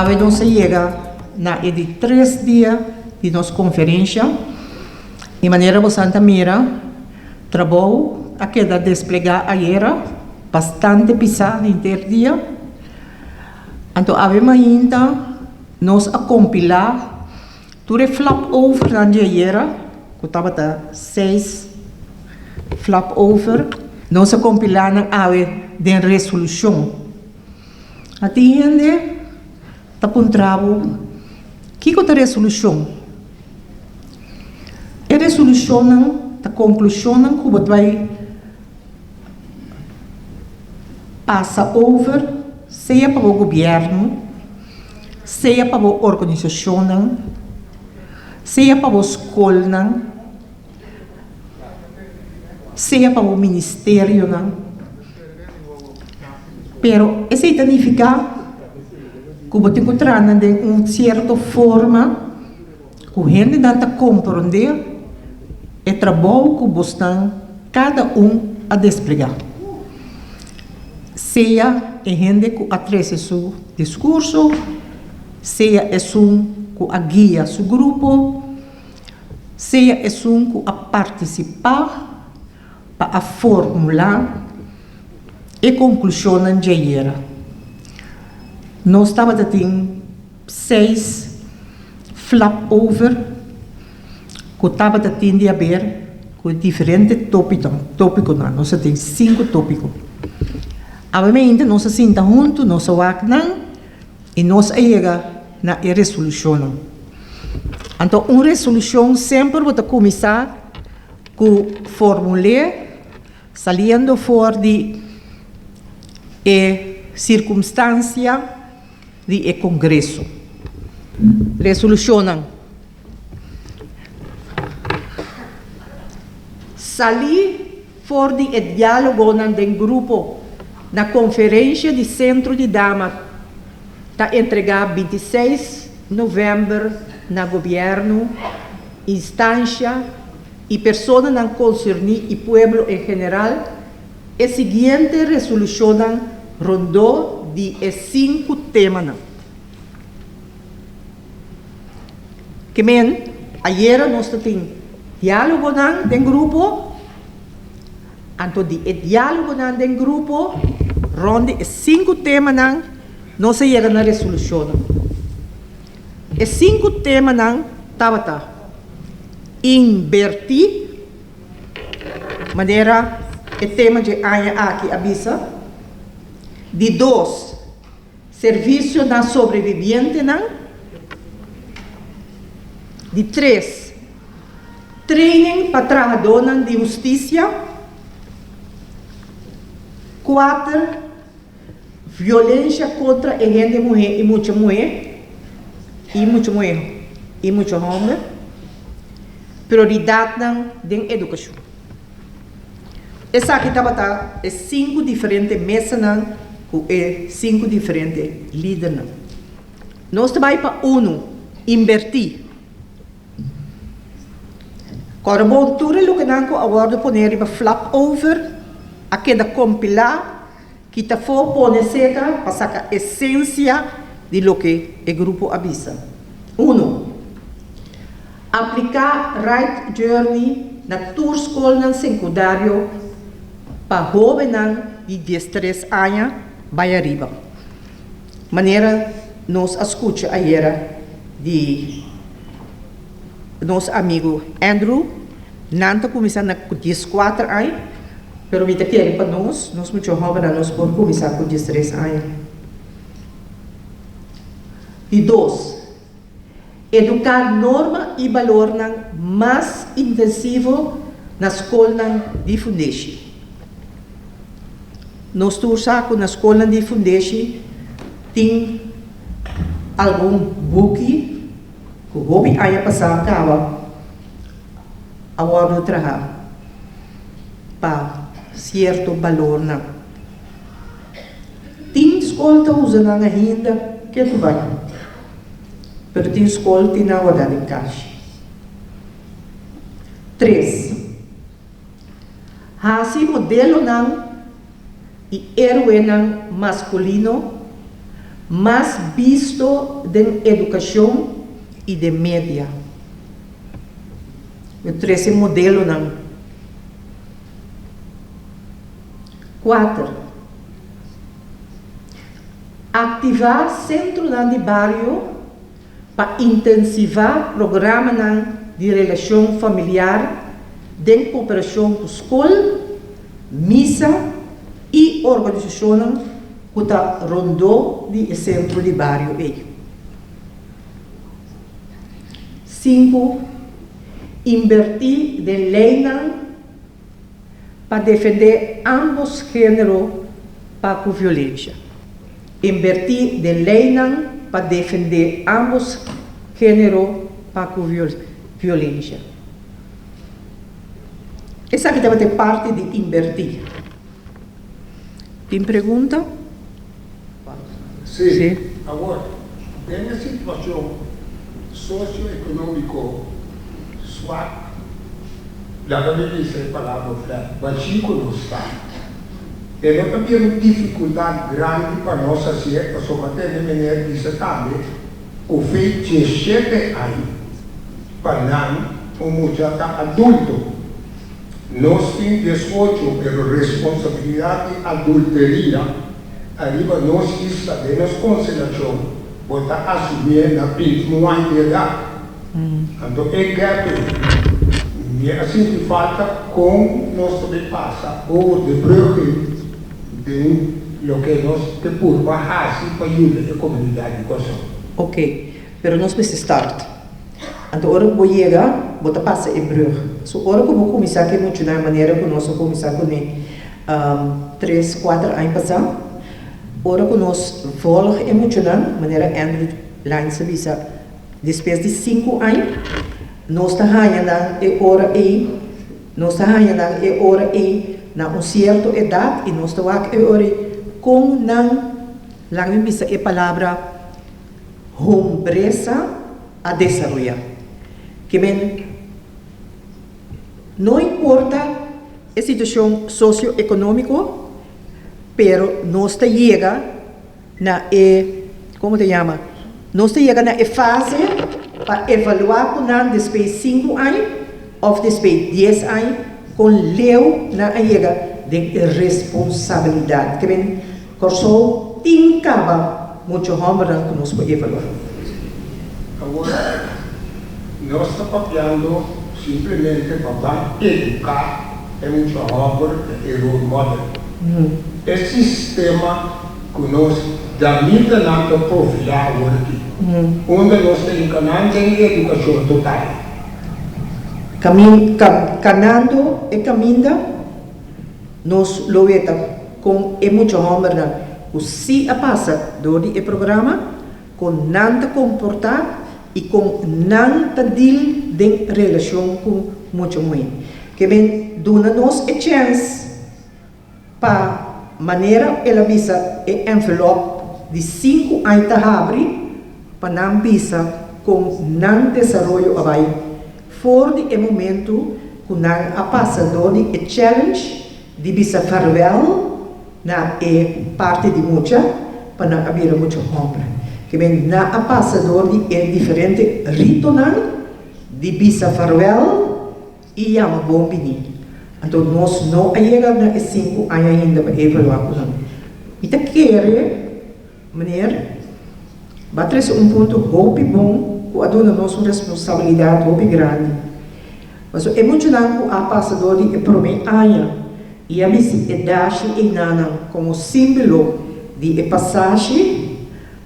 Awe nos a yega na e di tres dia di nos konferensha i manera bosan ta mira trabou a keda desplegá ayera bastante pisá henter dia. Anto awe mainta nos a kompilá tur e flapovernan di ayera ku tabata seis flapover. Nos a kompilá nan awe den resolushon. A tin hende ta puntra bo, Kiko ta resolushon? E resolushonnan ta konklushonnan ku bo ta bai pasa over sea pa bo gobièrnu, sea pa bo organisashonnan, sea pa bo skolnan, sea pa bo ministerionan. Pero esei ta nifiká ku bo tin ku traha nan den un sierto forma ku hendenan ta komprondé e trabou ku bosnan kada un a desplegá. Sea e hende ku a trese su diskurso, sea esun ku a guia su grupo, sea esun ku a partisipá pa a formulá e konklushonnan djayera. Nos tabata tin seis flapover ku tabata tin di haber ku e diferente tópikonan. Nos a tin sinku tópiko. Awe nos a sinta huntu, nos a wak nan i nos a yega na e resolushonnan. Anto un resolushon semper bo ta kuminsá ku formul'é saliendo for di e sirkumstansia di e kongreso. Resolushonnan Salí for di e diálogonan den grupo na konferensha di Sentro di Dama ta entregá 26 novèmber na gobièrnu, instansha i personanan konserní i pueblo en general e siguiente resolushonnan rondó di e sinku temanan. Ke men, ayera nos ta tin diálogonan den grupo, anto di e diálogonan den grupo rònt di e sinku temanan nos a yega na resolushonnan. E sinku temanan tabata, Inbertí, manera e tema dje aña aki a bisa, di dos, servisio na sobrevivientenan, di tres, training pa trahadónan di hustisia, kuater, Violensha kontra e hende muhé i mucha muhé i mucha muhé i mucha hòmber, Prioridatnan den edukashon. Esaki tabata e sinku diferente mesanan ku e sinku diferente lidernan. Nos ta bai pa unu, inbertí. Kòrda bon tur e lokenan ku a wòrdu poné riba flapover a keda kompilá. Kita afó pone seka pa saka esensia di loke e grupo a bisa. Uno. Apliká Right Journey na tur skolnan senkundario pa hóbennan di 13 aña bai ariba. Manera nos a skucha ayera di nos amigu Andrew, nan ta kuminsá na 14 aña. Pero mi ta kere pa nos, nos mucho hobennan nos por kuminsá ku 13 aña. Di dos, eduká norma i balornan mas intensivo na skolnan di fundeshi. Nos tur sa ku na skolnan di fundeshi tin algun buki ku hopi aña pasá kaba a wòrdu traha pa sierto balornan. Tin skol ta usa nan ainda ketu bai, pero tin skol tin nan wardá den kashi. Tres, hasi modelonan i héroenan maskulino. Mas bisto den edukashon i den media. Lo trese modelonan. Kuater. Aktivá sentronan di bario pa intensivá programanan di relashon familiar den kooperashon ku skol, misa i organisashonnan ku ta rondó di e sentro di bario ei. Sinku, Inbertí den leinan pa defendé ámbos género pa ku violensha. Inbertí den leinan pa defendé ámbos género pa ku violensha. Esaki tabata e parti di inbertí. Tin pregunta? Sí. Awor, den e situashon sosioekonómiko swak, laga mi bisa e palabra flat, bashí ku nos ta, e no ta bira un difikultat grandi pa nos hasié, pasobra tende meneer bisa tambe ku fe diesshete aña pa nan un mucha ta adulto. Nos tin diesocho, pero responsabilidat di adulteria ariba nos isla den nos konstelashon bo ta asumié na bintiun aña di edat. Anto e gap ei, mi a sinti falta kon nos ta bay pasa over de brug ei den loke nos ke purba hasi pa yuda e komunidat di Kòrsou. Ok, pero nos mester start. Anto ora ku bo yega, bo ta pasa e brug. So ora ku bo kuminsá ku e muchanan e manera ku nos a kuminsá kuné tres, kuater aña pasá, ora ku nos vòlg e muchanan, manera Andrew Lines a bisa, despues di sinku aña, nos ta haña nan e ora ei, nos ta haña nan e ora ei na un sierto edat i nos ta wak e ora ei kon nan, laga mi bisa e palabra hombresa a desaroyá. Ke men no importa e situashon sosioekonómiko, pero nos ta yega na e, komo ta yama, nos ta yega na e fase pa evaluá ku nan despues sinku aña òf despues dies aña kon leu nan a yega den e responsabilidat. Ke men Kòrsou tin kaba muchu hòmbernan ku nos por evaluá. Awor, nos ta papiando simplemente pa ban eduká e mucha hòmber na e role model. E sistema ku nos damitanan ta profilá awor aki, unda nos ta hinka nan den e edukashon total. Kanando e kaminda. Nos lo weta kon e mucha hòmbernan ku sí a pasa dor di e programa, kon nan ta komportá i kon nan ta dil den relashon ku mucha muhé. Ke men duna nos e chèns pa, manera el a bisa e ènvelòp di sinku aña ta habri pa nan bisa kon nan desaroyo a bai For di e momentu ku nan a pasa dor di e challenge di bisa farwel na e parti di mucha pa nan a bira mucha hòmber. Ke men nan a pasa dor di e diferente ritonan di bisa farwel i yama bon bini. Anto nos no a yega na e sinku aña ainda pa evaluá ku nan. Mi ta kere. Meneer, ba trese un punto hopi bon ku a duna nos un responsabilidat hopi grandi. Pasobra e muchanan ku a pasa dor di e promé aña i a bisti e dashi einanan komo símbolo di e pasashi,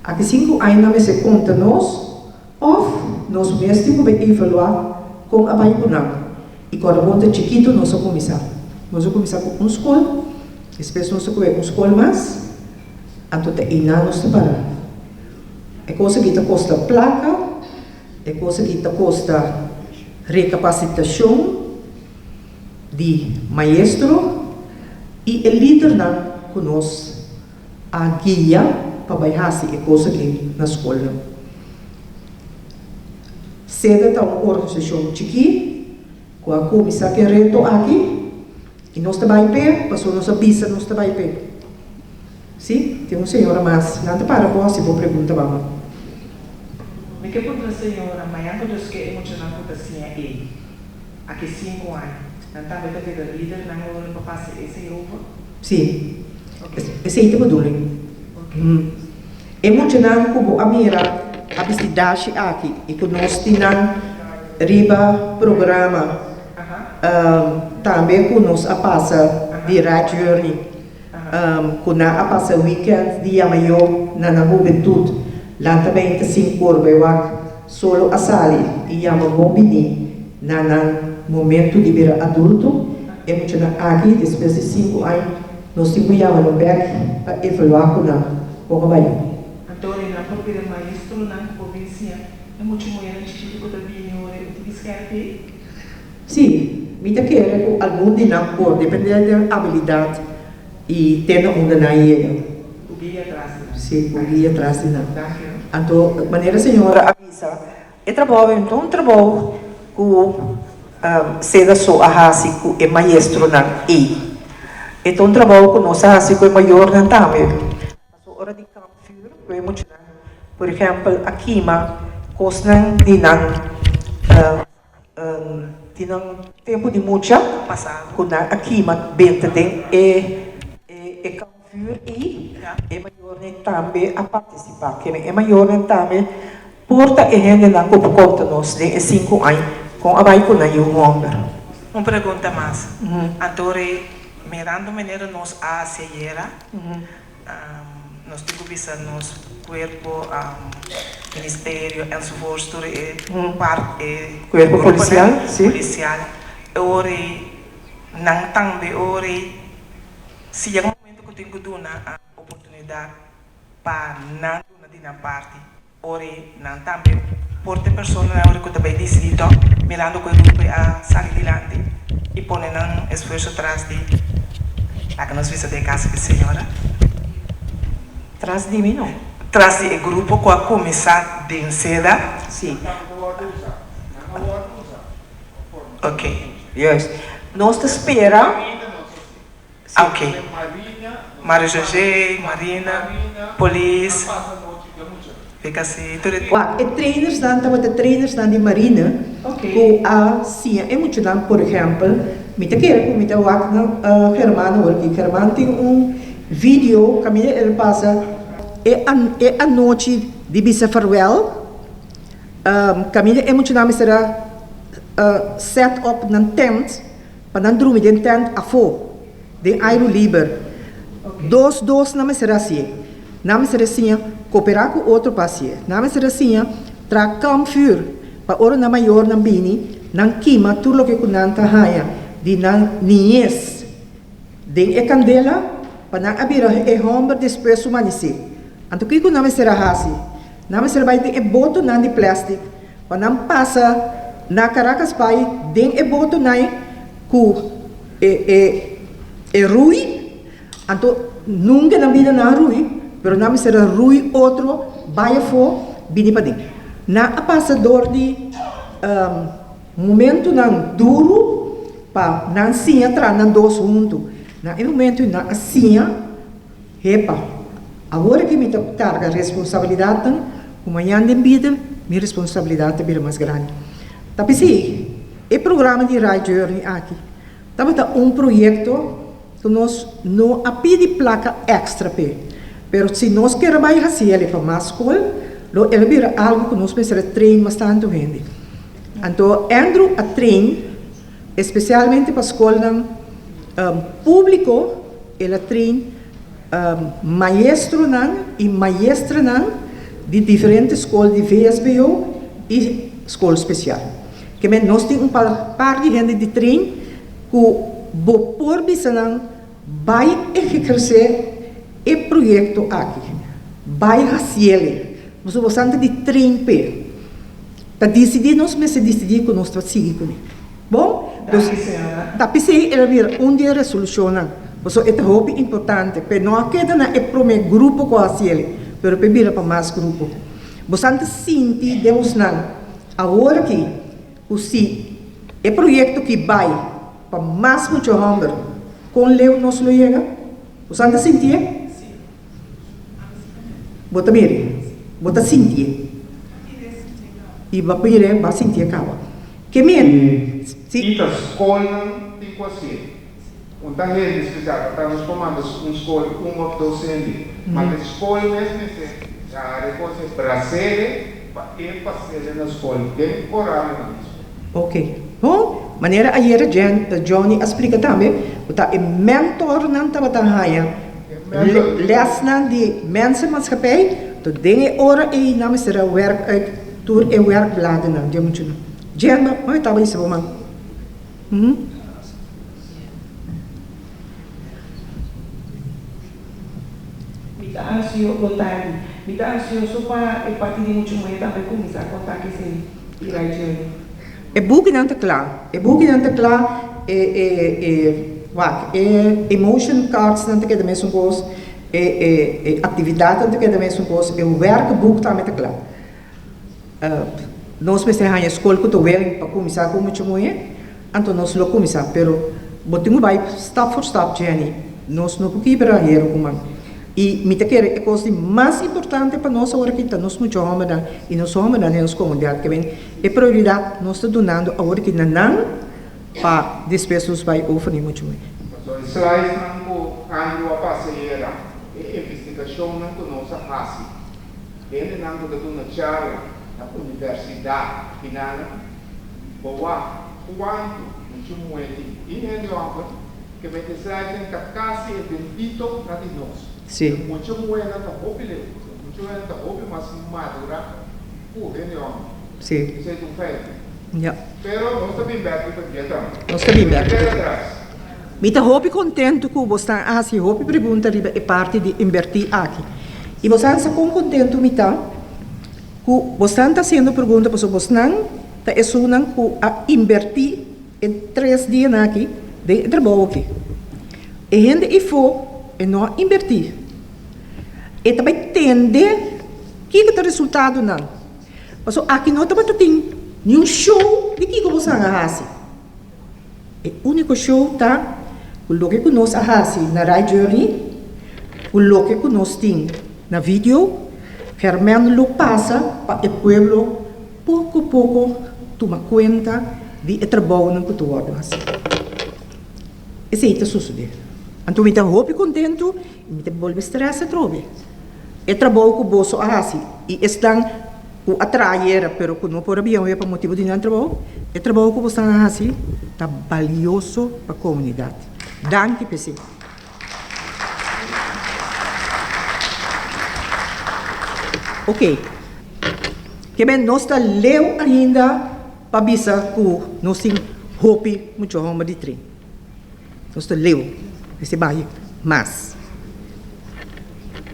aki sinku aña nan mester konta nos òf nos mes tin ku bai evaluá kon a bai ku nan. I kòrda bon ta chikitu nos a kuminsá. Nos a kuminsá ku un skol, despues nos a kohe un skol mas. Anto ta einan nos ta para. E kos aki ta kosta plaka, e kos aki ta kosta rekapasitashon di maestro i e lidernan ku nos a guia pa bai hasi e kos aki na skolnan. Seda ta un organisashon chikí ku a kuminsá ku e reto aki. I nos ta bai p'e, pasobra nos a bisa nos ta bai p'e. Sí? Tin un señora mas. Nan ta para bo hasi bo pregunta, mama. Mi ke puntra señora, mañan ku Dios ke e muchanan ku ta siña ei, aki sinku aña, nan tambe ta bira lidernan ora pa pasa esei over? Sí. Esei ta bedoeling. E muchanan ku bo a mira a bisti dashi aki i ku nos tin nan riba programa tambe ku nos a pasa di Right Journey ku nan a pasa weekend di Yamayó na nan hubentut lanta beinta sin kor bai wak solo a sali i yama bon bini na nan momento di bira adulto. E muchanan aki despues di sinku aña nos tin ku yama nan bek pa evaluá ku nan kon a bai. Anto e nan por bira maestronan ku por bin siña e mucha muhénan chikitu ku ta bini ora e tin skèrpi? Sí, mi ta kere ku algun di nan por, dependé di nan abilidat i te na unda nan yega. Ku guia tras di nan. Sí, ku guia tras di nan. Danki. Anto, manera señora a bisa, E trabou ei no ta un trabou ku Seda so a hasi ku e maestronan ei. E ta un trabou ku nos a hasi ku e mayornan tambe. Pasobra ora di kampvuur ku e muchanan, por ehèmpel, a kima kosnan di nan di nan tempu di mucha ku nan a kima benta den e e kampvuur ei, e mayornan tambe a partisipá. Keme e mayornan tambe Por ta e hendenan ku por konta nos den e sinku aña kon a bai ku nan yu hòmber. Un pregunta mas. Anto rei, mirando manera nos a hasi ayera, nos tin ku bisa nos kuerpo, ministerio enzovoorts tur e part, e Kuerpo polisial, si. Polisial, e ora ei nan tambe ora ei si yega un momento ku tin ku duna oportunidat pa nan duna di nan parti. Ora nan tambe por ta e personanan ora ku ta bai disidí tòg, mirando ku e grupo a sali dilanti i pone nan esfuerso tras di laga nos bisa den kaso di señora. Tras di mi no. Tras di e grupo ku a kuminsá den seda. Sí. Nan a wòrdu usá. Ok. Juist. Nos ta spera. Ok. Mario José, Marina, Polis, VKC, tur e. Wak, e trainersnan tabata trainersnan di Marina ku a siña e muchanan, por ehèmpel, mi ta kere ku mi ta wak na German awor aki, German tin un video kaminda el pasa e e anochi di bisa farwel, kaminda e muchanan mester a set up nan tent. Pa nan drumi den tent afó, den airu liber. Dos dos nan mester hasié. Nan mester a siña koperá ku otro pa hasié. Nan mester a siña traha kampvuur pa ora nan mayornan bini, nan kima tur loke ku nan ta haña di nan niñes den e kandela pa nan a bira e hòmber despues su manisé. Anto kiko nan mester a hasi? Nan mester a bai den e botonan di plèstik Pa nan pasa na Caracas bai den e botonan ku e e e rui, anto nunca nan bida nan a rui, pero nan mester a rui otro bai afó bini paden. Nan a pasa dor di momentunan duru pa nan siña traha nan dos huntu. Na e momentu nan a siña. Hepa, awor aki mi ta karga responsabilidatnan ku mañan den bida mi responsabilidat ta bira mas grandi. Ta p'esei e programa di Right Journey aki tabata un proyekto ku nos no a pidi plaka èkstra p'e, pero si nos kier a bai hasi el pa mas skol lo el a bira algu ku nos mester a train mas tantu hende. Anto Andrew a train espesialmente pa skolnan públiko. El a train maestronan i maestranan di diferente skol di vsbo i skol spesial. Ke men nos tin un par di hende di train ku bo por bisa nan bai ehersé e proyekto aki, bai hasiel. Pasobra bo sa ta di train p'e. Ta disidí nos mester disidí ku nos ta sigui kuné. Bon, dus ta p'esei el a bira un di e resolushonnan, pasobra e ta hopi importante p'e no a keda na e promé grupo ku a hasi el, pero p'e bira pa mas grupo. Bosan ta sinti den bosnan awor aki ku si e proyekto ki bai pa mas mucha hòmber, kon leu nos lo yega? Bosan ta sintié? Bo ta mira, bo ta sintié. I bo a mira, bo a sintié kaba. Ke men, si. I ta skolnan tin ku hasié. Un ta hende spesial, pa ta nos por manda un skol un òf dos hende, ma ta e skol mes mester gara e kos e brasele pa e pasele na skol den orarionan di skol. Ok. Bon, manera ayera Jen, Johnny a splika tambe ku ta e mentornan tabata haña lèsnan di Mensenmaatschappij, to den e ora ei nan mester a wèrk uit tur e wèrkbladennan dje muchanan. Jen, bo e tabata bisa bo man? Mi ta ansio, bon tardi. Mi ta ansioso pa e parti di mucha muhé tambe kuminsá konta kesei i rai djelu. E bukinan ta kla. E bukinan ta kla, e e e wak, e emotion cardsnan ta keda mesun kos, e e e aktividatnan ta keda mesun kos, e werkboek tambe ta kla. Nos mester haña skol ku ta willing pa kuminsá ku mucha muhé, anto nos lo kuminsá. Pero bo tin ku bai stap for stap, Jenny. Nos no por kibra heru ku man. I mi ta kere e kos di mas importante pa nos awor aki ta nos mucha hòmbernan i nos hòmbernan den nos komunidat. Ke men e prioridat nos ta dunando awor aki na nan pa despues nos bai over na e mucha muhé. Pasobra e slides-nan ku Andrew a pasa ayera, e investigashonnan ku nos a hasi, Hendenan ku ta duna charla na universidat finalnan, bo wak kuantu muchu muhé tin i hende hòmber ke mete slijten ta kasi e bendito na di nos. Sí. E mucha muhénan ta hopi leu, e mucha muhénan ta hopi mas madurá ku hende hòmber. Sí. Esei ta un feito. Ya. Pero nos ta bin bèk riba dje tambe. Nos ta bin bèk No ta riba keda dje. atras. Mi ta hopi kontentu ku bo stan a hasi hopi pregunta riba e parti di inbertí aki. I bo san sa kon kontentu mi ta ku bo stan ta hasiendo pregunta pasobra bosnan ta esunnan ku a inbertí e tres dianan aki den e trabou aki. E hende ifó e no a inbertí. E ta bai tende kiko ta resultadonan. Pasobra aki no tabata tin niun show di kiko bo san a hasi. E úniko show ta ku loke ku nos a hasi na Right Journey, ku loke ku nos tin na video, Germen lo pasa pa e pueblo poko poko tuma kuenta di e trabounan ku ta wòrdu hasi. Esei ta sosodé. Anto mi ta hopi kontentu i mi ta bolbe strès atrobe. E trabou ku boso a hasi i esnan ku a traha ayera pero ku no por a biaha pa motibu di nan trabou, e trabou ku boso a hasi ta balioso pa komunidat. Danki p'esei. Oke, ke men nos ta leu ainda pa bisa ku nos tin hopi mucha hòmber di tren. Nos ta leu, mester bai mas.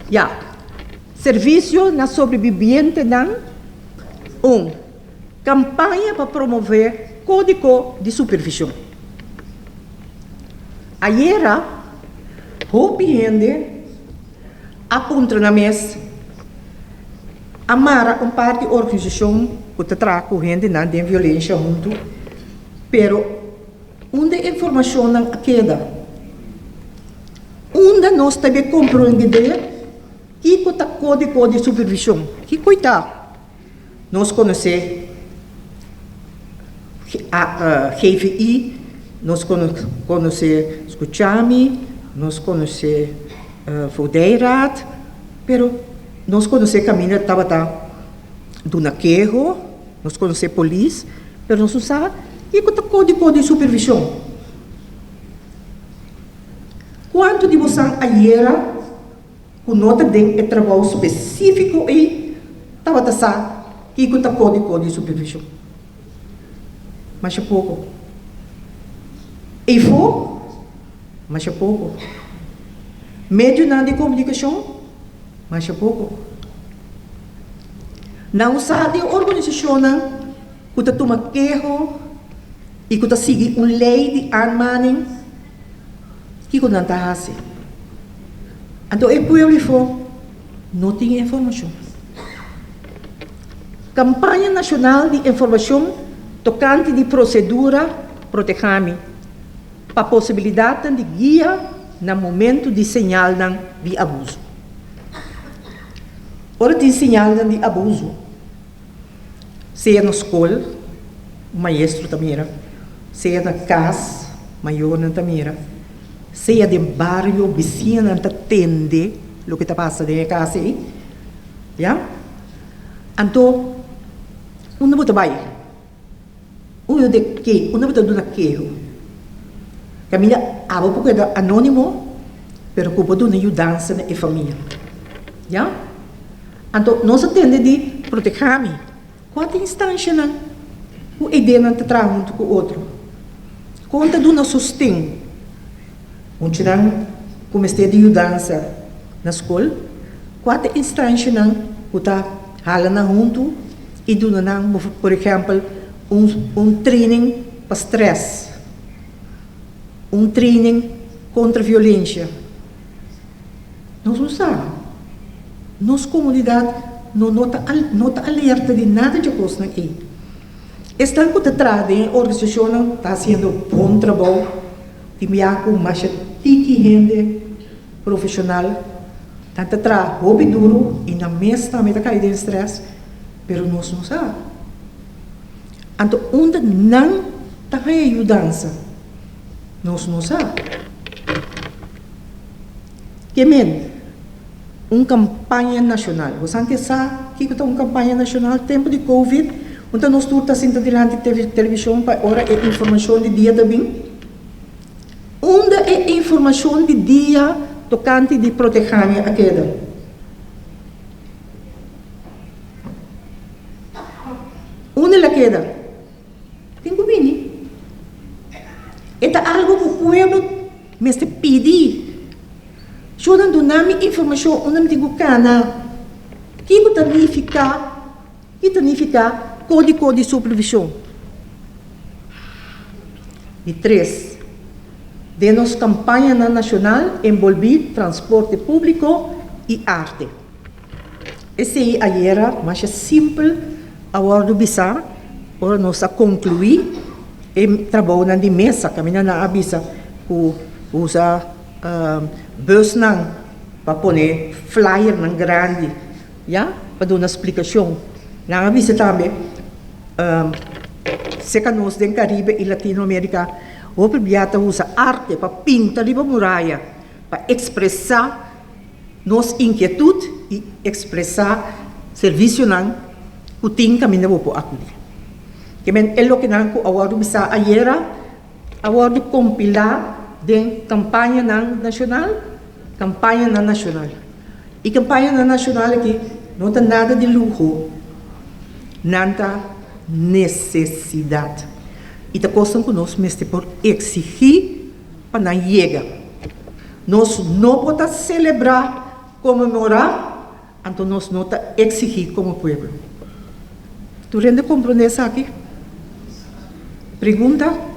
Ya, servisio na sobrebibientenan, un kampaña pa promové kódigo di supervishon. Ayera hopi hende a puntra nan mes, a mara un par di organisashon ku ta traha ku hendenan den violensha huntu, pero Unda e informashonnan a keda? Unda nos ta be komprendé kiko ta kódigo di supervishon? Kiko i ta? Nos konosé GVI, nos konosé Skuchami, nos konosé Voogdijraad, pero nos konosé kaminda tabata duna keho. Nos konosé polis, pero nos no sa kiko ta kódigo di supervishon. Kuantu di bosan ayera ku no ta den e trabou spesífiko ei tabata sa kiko ta kódigo di supervishon? Masha poko. Eifó? Masha poko. Medionan di komunikashon? Masha poko. Nan usa den organisashonnan ku ta tuma keho i ku ta sigui un lei di aanmaning, kiko nan ta hasi? Anto e pueblo ifo no tin informashon. Kampaña nashonal di informashon tokante di prosedura Protehá Mi pa posibilidatnan di guia na momentu di señalnan di abuso. Ora tin señalnan di abuso, sea na skol, un maestro ta mira, sea na kas, mayornan ta mira, sea den bario, bisiñanan ta tende loke ta pasa den e kas ei, ya. Anto, unda bo ta bai? Unda de ke, unda bo ta duna keho? Kaminda abo por keda anónimo, pero ku bo duna yudansa na e famia. Ya? Anto nos a tende di protehá mi. Kua ta instanshanan ku e ideanan ta traha huntu ku otro? Kon ta duna sosten muchanan ku mester di yudansa na skol? Kua ta instanshanan ku ta hala nan huntu i duna nan, por ehèmpel, un un training pa strès, un training kontra violensha? Nos no sa. Nos komunidat no no ta no ta alerta di nada dje kosnan ei. Esnan ku ta traha den e organisashonnan ta hasiendo bon trabou, tin bia ku masha tiki hende profeshonal. Nan ta traha hopi duru i nan mes tambe ta kai den strès, pero nos no sa. Anto unda nan ta haña yudansa? Nos no sa. Ke men un kampaña nashonal? Bo san ke sa kiko ta un kampaña nashonal? Tempu di covid, unda nos tur ta sinta dilanti televishon pa ora e informashon di dia ta bin? Unda e informashon di dia tokante di protehá mi a keda? Unda el a keda? Tin ku bini. E ta algu ku pueblo mester pidi. Shunan duna mi informashon unda mi tin ku kana. Kiko ta nifiká, ki ta nifiká kódigo di supervishon? Di tres, den nos kampañanan nashonal enbolbí transporte públiko i arte. Esei ayera masha simpel a wòrdu bisá ora nos a konkluí e trabounan di mesa kaminda nan a bisa ku usa bùsnan pa pone flyernan grandi ya pa duna splikashon. Nan a bisa tambe serka nos den Karibe i Latinoamerika hopi bia ta usa arte pa pinta riba muraya pa ekspresá nos inkietut i ekspresá servisionan ku tin kaminda bo por akudí. Ke men e lokenan ku a wòrdu bisá ayera a wòrdu kompilá den kampañanan nashonal, kampañanan nashonal. I kampañanan nashonal aki no ta nada di luho, nan ta nesesidat i ta kosnan ku nos mester por eksigí pa nan yega. Nos no por ta selebrá, konmemorá, anto nos no ta eksigí komo pueblo. Tur hende komprondé esaki? Pregunta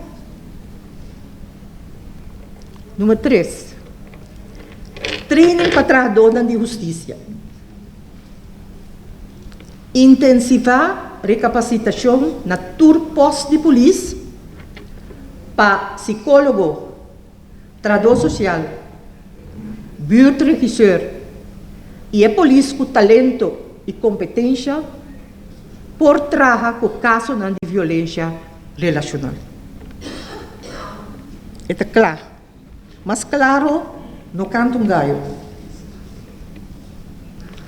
Numero tres, Training pa trahadónan di hustisia. Intensivá rekapasitashon na tur pòst di polis pa sikólogo, trahadó sosial, buurtregisseur i e polis ku talento i kompetensha por traha ku kasonan di violensha relashonal. E ta kla. Mas claro no canta un gayo.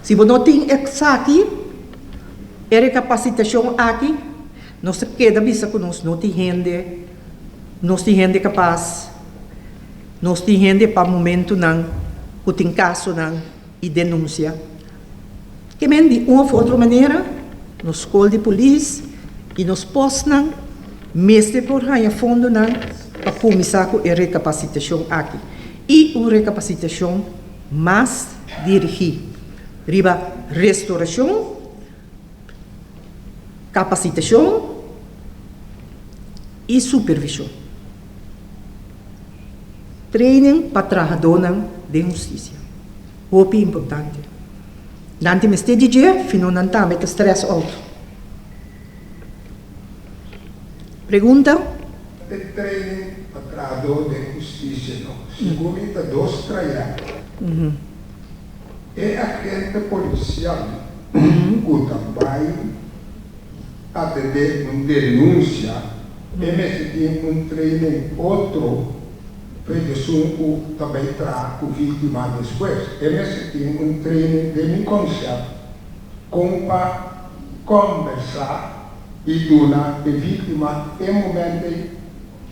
Si bo no tin esaki, e recapacitacion aki, nos ta keda bisa cu nos no tin hende, nos tin hende capaz, nos tin hende pa momentonan cu tin casonan y denuncia. Ke men di un of otro manera nos skol di polis i nos postnan mester por haña fondonan pa kuminsá ku e rekapasitashon aki i un rekapasitashon mas dirigí riba restorashon, kapasitashon i supervishon. Training pa trahadónan den hustisia. Hopi importante. Nan tin mester di dje, fino nan tambe ta stress out. Pregunta? E training pa trahadó den hustisia no. Segun mi ta dos trayèkto. E agente polisial ku ta bai atendé un denunsia e mester tin un training otro fe esun ku ta bai traha ku víktima despues. E mester tin un training den mi konsèpt kon pa kòmbersá i duna e víktima e momento ei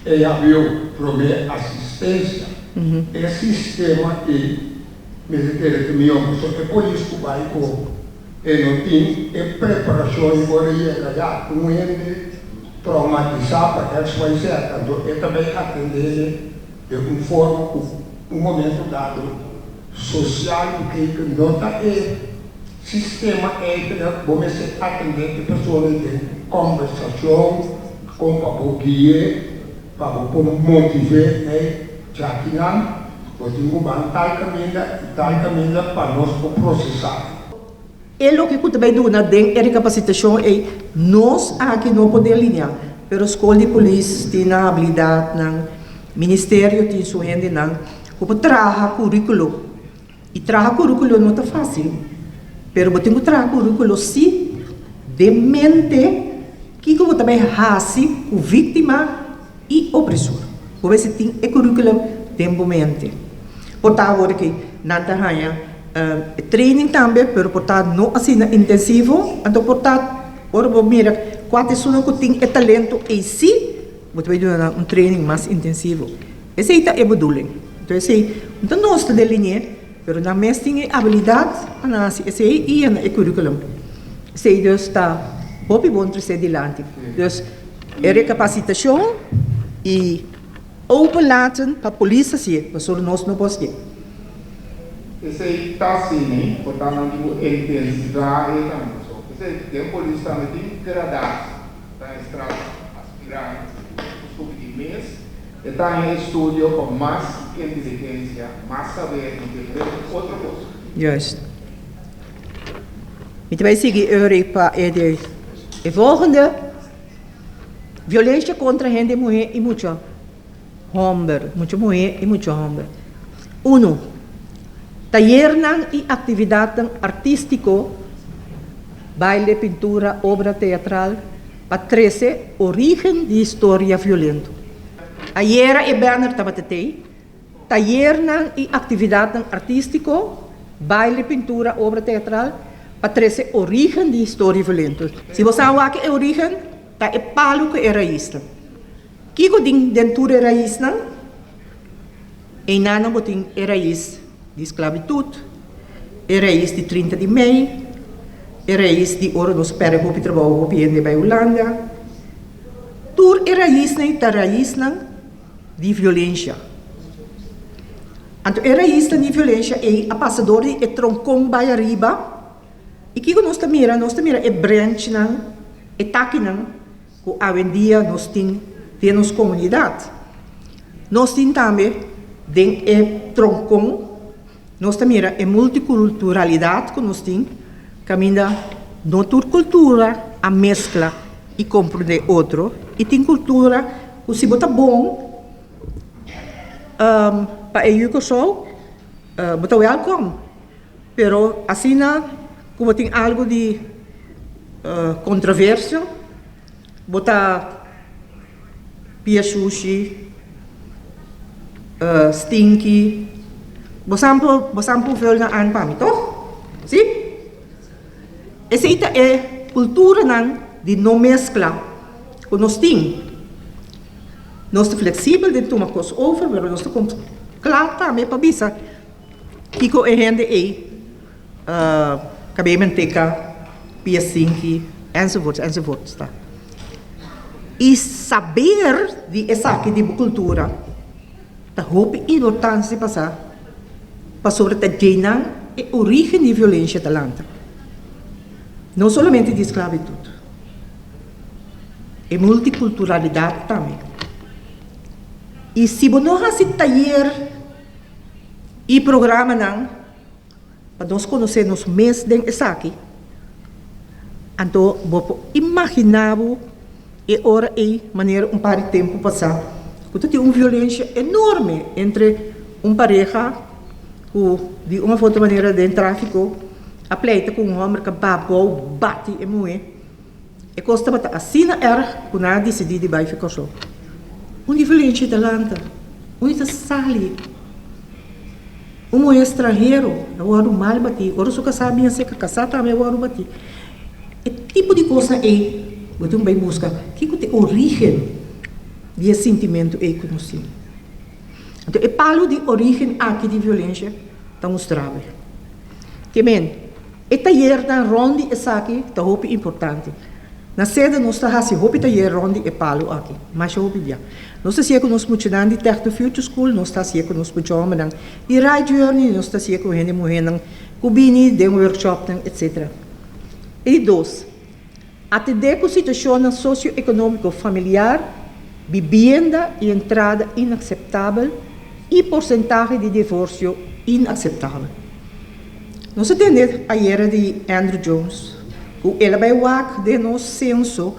EHBO, promé asistensia. E sistema ei mester kere ku mihó pasobra e polis ku bai ku e no tin e preparashon i ora yega ya un hende traumatisá pa XYZ anto e ta bai atendé den un forma ku un momento dado sosial bekeken no ta e sistema ei bo mester atendé e persona den kòmbersashon. Kon pa bo gui'é, pa bo por motiv'é ei djakinan, bo tin ku ban tal kaminda i tal kaminda pa nos por prosesá. E loke ku ta bai duna den e rekapasitashon ei, nos aki no por delineá, pero skol di polis tin nan habilidatnan, ministerio tin su hendenan ku por traha kurikulo. I traha kurikulo no ta fásil, pero bo tin ku traha kurikulo sí den mente kiko bo ta bai hasi ku víktima i opresor. Bo mester tin e kurikulo den bo mente. Por ta awor ki nan ta haña e training tambe, pero por ta no asina intensivo, anto por ta ora bo mira kua ta esunnan ku tin e talento ei sí, bo ta bai duna nan un training mas intensivo. Esei ta e bedoeling. Enton esei no ta nos ta deline'é, pero nan mes tin e abilidat pa nan hasi esei i yena e curriculum. Esei dus ta hopi bon trese dilanti. Dus e rekapasitashon i open laten pa polis hasié, pasobra nos no por hasié. Esei ta asina, por ta nan tin ku intensivá e tambe. Pasobra esei den polis tambe tin gradatie, ta estrada aspirante ku subi di mes. E ta haña estudio pa mas inteligensia, mas saber i diferente otro kos. Juist. Mi ta bai sigui Eury pa e de e volgende. Violencia contra hende muhe i mucha homber, mucha muhe i mucha homber. Uno, Tayernan i actividadnan artistico, baile, pintura, obra teatral, Pa trese origen di historia violento. Ayera e banner tabata tei, Tayernan i aktividatnan artístiko, baile, pintura, obra teatral, pa trese origen di historia violento. Si bo sa wak e origen, ta e palu ku e raisnan. Kiko tin den tur e raisnan? Einan bo tin e rais di sklabitut, e rais di 30 di mei, e rais di ora nos pèrdè hopi trabou, hopi hende bai Hulanda. Tur e raisnan ta raisnan di violensha. Anto e raisnan di violensha ei a pasa dor di e tronkon bai ariba i kiko nos ta mira? Nos ta mira e branchnan, e takinan. Ku awendia nos tin den nos komunidat. Nos tin tambe den e tronkon, nos ta mira e multikulturalidat ku nos tin, kaminda no tur kultura a meskla i komprendé otro i tin kultura ku si bo ta bon pa e yu Kòrsou bo ta wèlkòm. Pero asina ku bo tin algu di kontroversio, bo ta pia shushi, stinky, bo sa bo sa por vul nan an pa mi, toch? Si? Esei ta e kulturanan di no meskla ku nos tin. Nos ta fleksibel den tuma kos over, pero nos ta kla tambe pa bisa. Kiko e hende ei kabei manteka, pia sinki, enzovoorts, enzovoorts ta. I saber di esaki di bo kultura ta hopi importancia pasá pasobra ta djeinan e origen di violencia ta lanta. No solamente di sklabitut, e multikulturalidat tambe. I si bo no hasi tayer. I programanan pa nos konosé nos mes den esaki, anto bo por imaginá bo e ora ei manera un par di tempu pasá ku ta tin un violensia enorme entre un pareha ku. ku di un of otro manera den tráfiko a pleita ku un hòmber ku a babou bati e muhé. E kos tabata asina erg ku nan a disidí di bai fi Kòrsou. Un di violensia ta lanta, un ta sali. Un muhé stranhero a wòrdu mal batí, ora su kasá bin a seka kasá tambe a wòrdu batí. E tipo di kosnan ei bo tin ku bai buska kiko ta e orígen di e sintimentu ei ku nos tin. Anto e palu di orígen aki di violensia ta mustra bo. Ke men, e tayernan rònt di esaki ta hopi importante. Na sede nos ta hasi hopi tayer rònt di e palu aki, masha hopi bia. Nos ta siña ku nos muchanan di Tech the Future School, nos ta hasié ku nos mucha hòmbernan di Right Journey, nos ta hasié ku hende muhénan ku bini den workshopnan, etcetera. E di dos, atendé ku situashonnan sosioekonómiko familiar, bibienda i entrada inakseptabel i porsentahe di divorsio inakseptabel. Nos a tende ayera di Andrew Jones ku el a bai wak den nos senso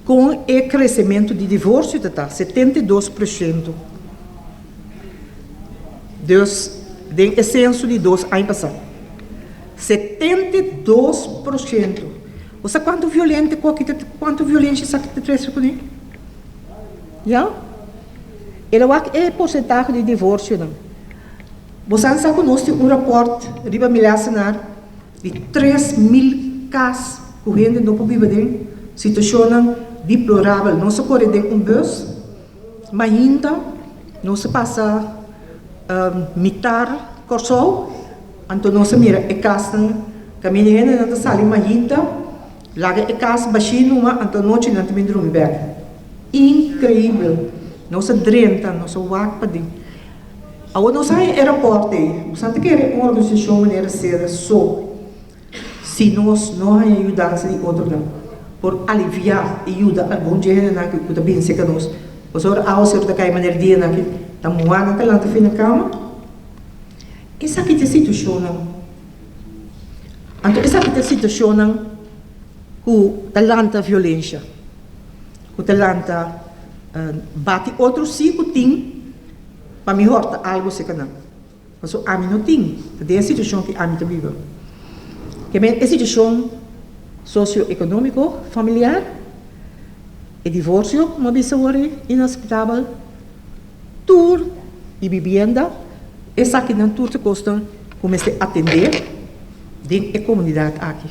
kon e kresementu di divorsio ta ta, 72 porshento. Dus den e senso di dos aña pasá. 72%. Bo sa kuantu violente ku aki ta, kuantu violensha esaki ta trese kuné? Ya. El a wak e porsentahe di divorsionan. Bo sa sa ku nos tin un rapòrt riba mi lèsenar di 3000 kas ku hende no por biba den, situashonnan deplorabel. Nos a kore den un bùs, mainta nos a pasa mitar Kòrsou, anto nos a mira e kasnan kaminda hendenan ta sali mainta, laga e kas bashí numa, anto anochi nan ta bin drumi bèk. Inkreibel! Nos a drenta, nos a wak paden. Awor nos a haña e rapòrt ei. Nos a ta kere un organisashon manera seda so si nos no haña yudansa di otronan por aliviá i yuda algun dje hendenan ku ta bin serka nos. Pasobra ora awaseru ta kai manera dianan aki ta muhá nan ta lanta fin na kama. Esaki ta e situashonnan. Anto esaki ta e situashonnan ku ta lanta violensha, ku ta lanta bati otro si ku tin. Pa mi hòrta algu serka nan. Pasobra ami no tin, ta den e situashon ku ami ta biba. Ke men e situashon sosioekonómiko familiar, e divorsio ku mi a bisa awor ei, inaseptabel, tur di bibienda, esakinan tur ta kosnan ku mester atendé den e komunidat aki.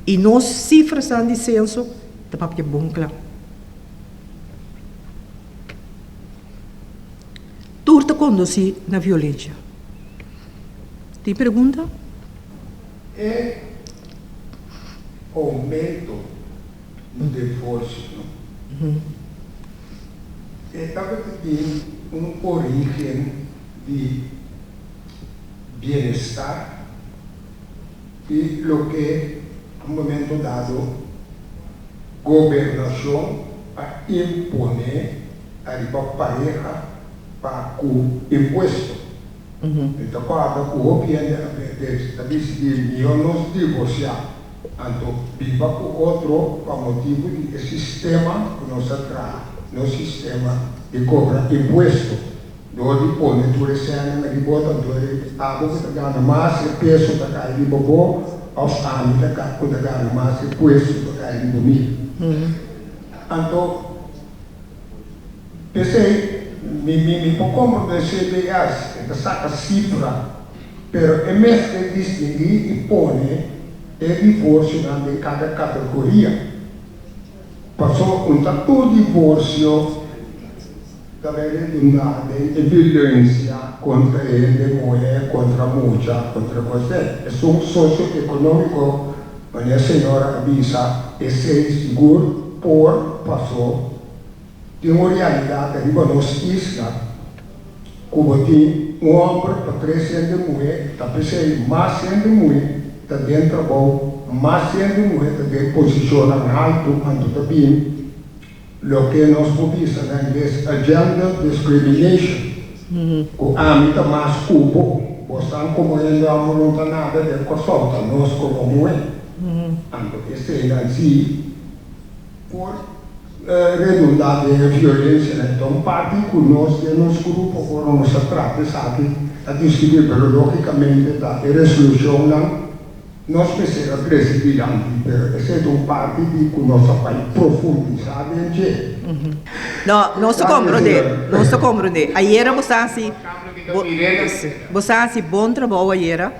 I nos sifranan di senso ta papia bon kla. Tur ta kondusí na violensia. Tin pregunta? E oumento di divorsio e tabata tin un orígen di bienestar i loke un momento dado gobernashon a imponé ariba pareha pa ku impuesto. Mi ta kòrda ku hopi hende a ta disidí mihó nos divorsiá, anto biba ku otro pa motibu di e sistema ku nos a traha, nos sistema di kobra impuesto. Dor di pone tur e sènnan riba bo, tantu e abo ku ta gana mas e peso ta kai riba bo, òf ami ta ku ta gana mas e puesto ta kai riba mi. Anto. P'esei, mi mi mi por komprondé CBS, e ta saka sifra, pero e mester distinguí i pone e divorsionan den kada kategoria. Pasobra un ta tur divorsio ta bai redundá den e violensia kontra e hende muhé, kontra mucha, kontra kosé. Esun sosioekonómiko, manera señora a bisa, esei sigur por pasó. Tin un realidat ariba nos isla ku bo tin un hòmber pa tres hende muhé, ta p'esei mas hende muhé ta den trabou, mas hende muhé ta den posishonnan haltu, anto ta bin loke nos por bisa na ingles a gender discrimination, ku ami ta mas ku bo, bo san komo hende hòmber no ta nada den Kòrsou, ta nos komo muhé, anto eseinan si por. Redundá den e violensianan ta un parti ku nos den nos grupo ora nos a trata esaki a diskutí, pero lógikamente ta e resolushonnan nos mester a trese dilanti, pero esei ta un parti di ku nos a bai profundisá den dje. No, nos ta komprondé, nos ta komprondé. Ayera bo sa hasi, bo sa hasi bon trabou ayera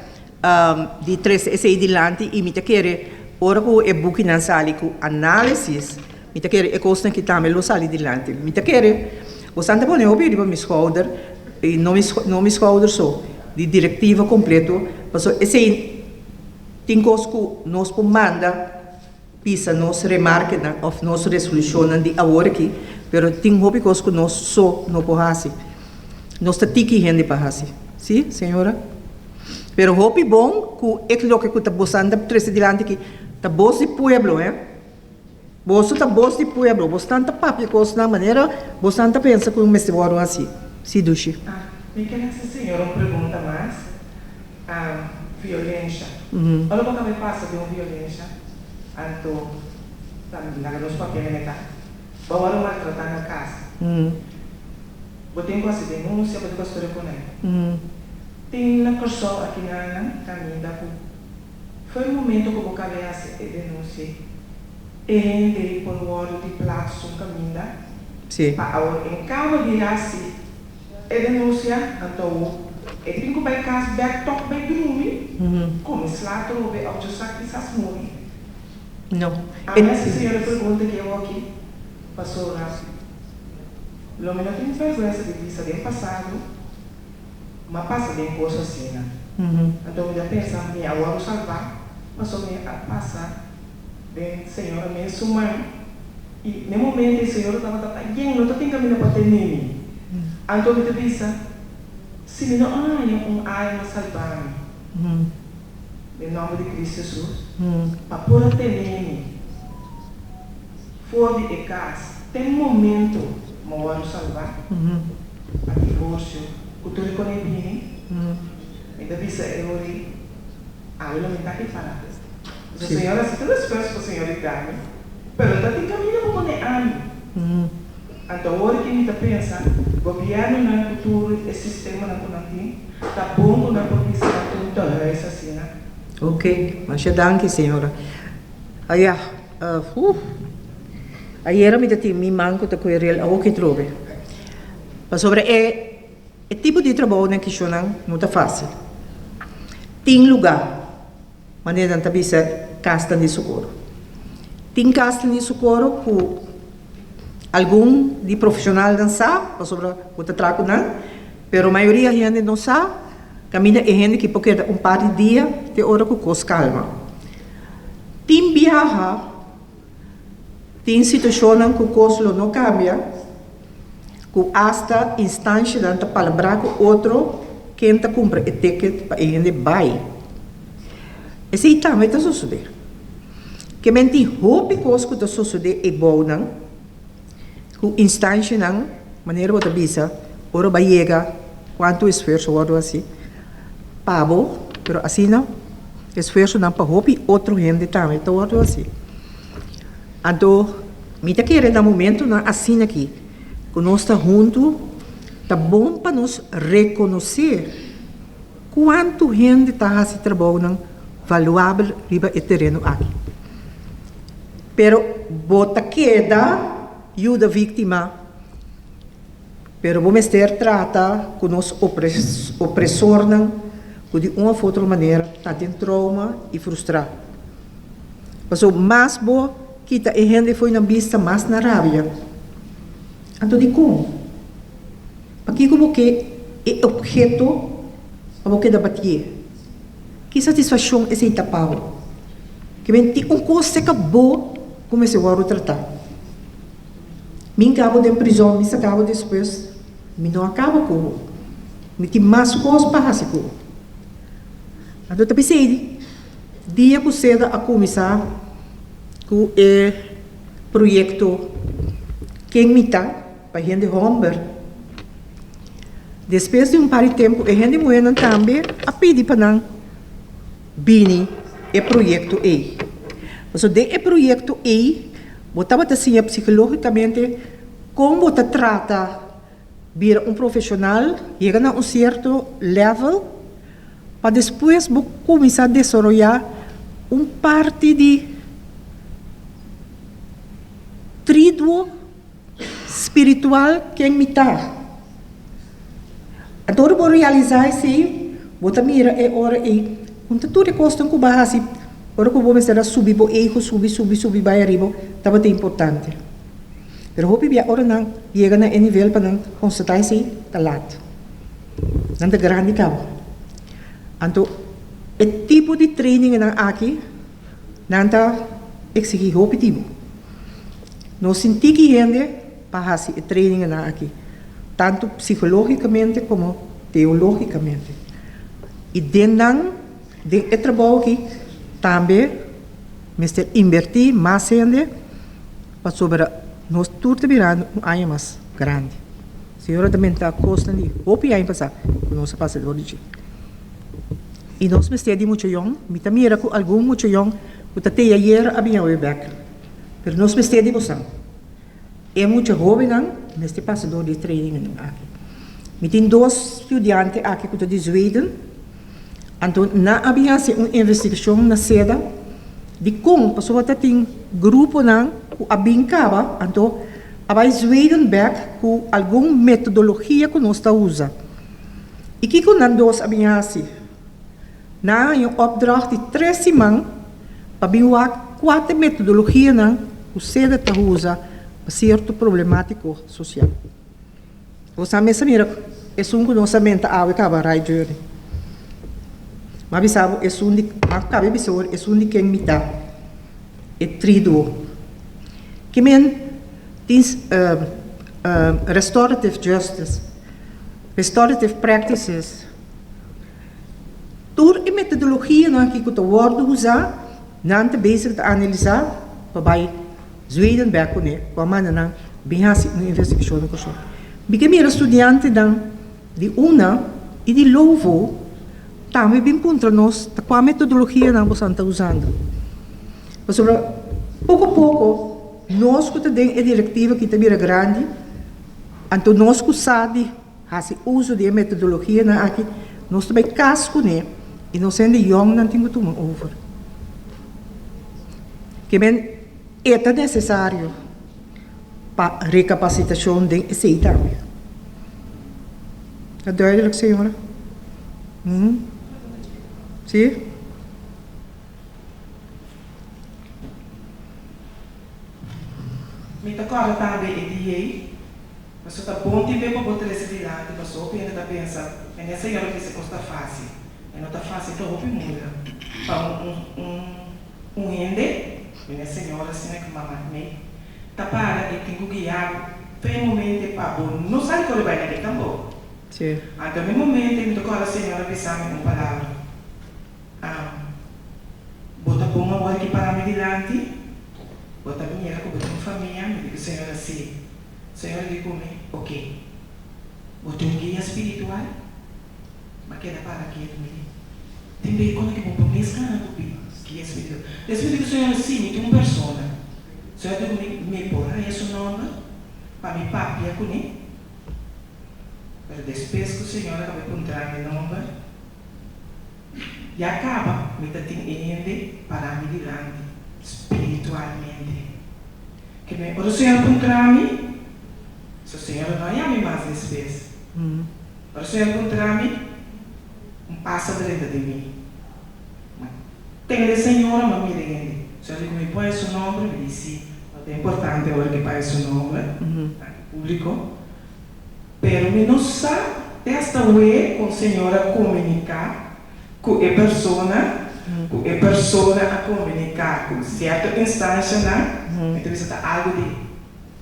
di trese esei dilanti i mi ta kere ora ku e bukinan sali ku análisis, mi ta kere e kosnan aki tambe lo sali dilanti. Mi ta kere bo san ta pone hopi riba mi skouder i no mi no mi skouder so, di direktiva kompleto, pasobra esei tin kos ku nos por manda pisa nos remarkenan òf nos resolushonnan di awor aki, pero tin hopi kos ku nos so no por hasi. Nos ta tiki hende pa hasi. Si, señora? Pero hopi bon ku e loke ku ta bosan ta trese dilanti aki ta bos di pueblo, he. Boso ta bos di pueblo, bosnan ta papia kosnan manera bosnan ta pensa ku mester wòrdu hasi. Si, Dushi. Ah, mi ker hasi señora un pregunta mas. Ah, violensha. Ora bo tambe pasa den un violensha, anto ta laga nos papia mene ta. Bo a wòrdu maltratá na kas. Bo tin ku hasi denunsia, bo tin ku hasi tur e konai. Tin na Kòrsou aki nan kaminda ku for e momento ku bo kabe hasi e denunsia, e hende por wòrdu di plaats un kaminda pa awor en kaba di hasi e denunsia, anto e tin ku bai kas bèk tòg bai drumi, kome sla atrobe òf djo sa kisas muri. A mi hasi señor e pregunta ki awoki pasobra. Lo mi no tin vergüensa di bisa den pasado m'a pasa den kos asina. Anto mi ta pensa mi a wòrdu salbá pasobra mi a pasa den Señor mes su man i n'e momento e Señor tabata ta yen no ta tin kaminda pa tene mi. Anto mi ta bisa si mi no a haña un alma salbá mi den nòmber di Cristo Jesus pa por a tene mi. For di e kas te momento mo wòrdu salbá pa divorsio ku tur e kone bini, mi ta bisa e ori, Ami lo mi ta prepará. Pasobra Señor a hasi tur esfuerso pa Señor di dami, pero ta tin kaminda pa pone ami. Anto awor ki mi ta pensa, gobièrnunan ku tur e sistemanan ku nan tin, ta bon ku nan por bisa nan tur un tehuis asina. Ok, masha danki señora. Aya, uh, ayera mi ta tin mi man ku ta kohe rel awo ke trobe. Pasobra e e tipo di trabounan kishonnan no ta fásil. Tin lugá, manera nan ta bisa kasnan di sokoro. Tin kasnan di sokoro ku algun di profeshonalnan sa, pasobra bo ta traha ku nan, pero mayoria hende no sa, kaminda e hende ki por keda un par di dia te ora ku kos kalma. Tin biaha, tin situashonnan ku kos lo no kambia, ku asta instanshanan ta palabrá ku otro ken ta kumpra e ticket pa e hende bai. Esei tambe ta sosodé. Ke men tin hopi kos ku ta sosodé ebounan, ku instanshanan, manera bo ta bisa, ora bo a yega kuantu esfuerso wòrdu hasi pa bo, pero asina esfuersonan pa hopi otro hende tambe ta wòrdu hasi. Anto mi ta kere na momentunan asina aki ku nos ta huntu ta bon pa nos rekonosé kuantu hende ta hasi trabounan valuabel riba e tereno aki. Pero bo ta keda yuda víktima, pero bo mester trata ku nos opresornan ku di un òf otro manera ta den trouma i frustrá. Pasobra mas bo kita e hende fo'i nan bista, mas nan rabia. Anto dikon? Pakiko bo ke e opheto pa bo keda batié? Ki satisfakshon esei ta pa bo? Ke men tin un kos seka bo ku mester wòrdu tratá. Mi hinka bo den prizòn, mi saka bo despues, mi no a kaba ku bo. Mi tin mas kos pa hasi ku bo. Anto ta p'esei dia ku seda a kuminsá ku e proyekto Ken Mi Ta? Pa hende hòmber. Despues di un par di tempu e hende muhénan tambe a pidi pa nan bini e proyekto ei. Pasobra den e proyekto ei Bo tabata siña psikológikamente kon bo ta trata bira un profeshonal, yega na un sierto level, pa despues bo kuminsá desaroyá un parti di triduo spiritual ken mi ta. Anto ora bo realisá esei, bo ta mira e ora ei ku ta tur e kosnan ku bo a hasi ora ku bo mester a subi bo ego, subi, subi, subi bai ariba, tabata importante. Pero hopi bia ora nan yega na e nivel pa nan konstatá esei, ta lat. Nan ta grandi kaba. Anto e tipo di trainingennan aki, nan ta eksigí hopi di bo. Nos tin tiki hende pa hasi e trainingennan aki, tantu psikológikamente komo teológikamente. I den nan, den e trabou aki, tambe mester inbertí mas hende pasobra nos tur ta birando un aña mas grandi. Señor a menta kosnan di hopi aña pasá ku nos a pasa dor di dje. I nos mester di mucha yòn. Mi ta mira ku algun mucha yòn ku ta te ayer a bin awe bèk. Pero nos mester di bosan. E mucha hóbennan mester pasa dor di e trainingan aki. Mi tin dos studiante aki ku ta di Zweden. Anto nan a bin hasi un investigashon na seda dikon pasobra ta tin gruponan ku a bin kaba anto a bai Zweden bèk ku algun metodologia ku nos ta usa. I kiko nan dos a bin hasi? Nan a haña un opdracht di tres siman pa bin wak kua ta e metodologianan ku seda ta usa pa sierto problemátiko sosial. Bo sa mester mira esun ku nos a menta awe kaba Right Journey. Mi a bisa bo esun di, mi a kaba bisa bo esun di ken mi ta, e triduo. Ki men tin restorative justice, restorative practices. Tur e metodologianan aki ku ta wòrdu usá, nan ta bezig ta analisá pa bai Zweden bèk kuné ku a manda nan bin hasi un investigashon na Kòrsou. Mi ke mira studiantenan di una i di Lovo tambe bin puntra nos ta kua metodologianan bosan ta usando. Pasobra poko poko nos ku ta den e direktiva aki ta bira grandi, anto nos ku sa di Hasi uso di e metodologianan aki, nos ta bai kas kuné i nos hende yòngnan tin ku tuma over. Ke men e ta nesesario pa rekapasitashon den esei tambe. Ta duidelik, señora? Si? Mi ta kòrda tambe e dia ei. Paso ta bon tin be pa bo trese dilanti paso hopi hende ta pensa mene señor a bisa cos ta facil e no ta facil ta hopi muda pa un un un hende mene señor asina cu mama me ta para y tin cu guia bo fe momente pa bo no sali core bay na ke tampoco anto mi momente mi ta corda señor a bisa mi un palabra ah bo ta bon awor ki para mi dilanti bo ta mira cu bo tin un famia mi di cu señor a si. Señor di ku mi, Oke. Bo tin un guia spiritual? M'a keda para ketu, mi di, Tin bey kono ki bo por mes gana ku guia spiritual. Despues di ku Señor a si mi tin un persona. Señor di ku mi, Mi por haña su nòmber pa mi papia kuné? Pero despues ku Señor a kaba di puntra mi nòmber, ya kaba mi ta tin e hende pará mi dilanti spiritualmente. Ke men ora Señor puntra mi, so Señor lo no a yami mas despues. Ora Señor puntra mi, un pas a drenta den mi. Ma tende Señor, ma mira hende. Señor di ku mi pone su nomber, mi di si, no ta importante ora ke pae su nomber aki publico. Pero mi no sa te hasta we kon Señor a komunika ku e persona, ku e persona a komuniká ku sierto instanshanan, mi ta bisa ta algu di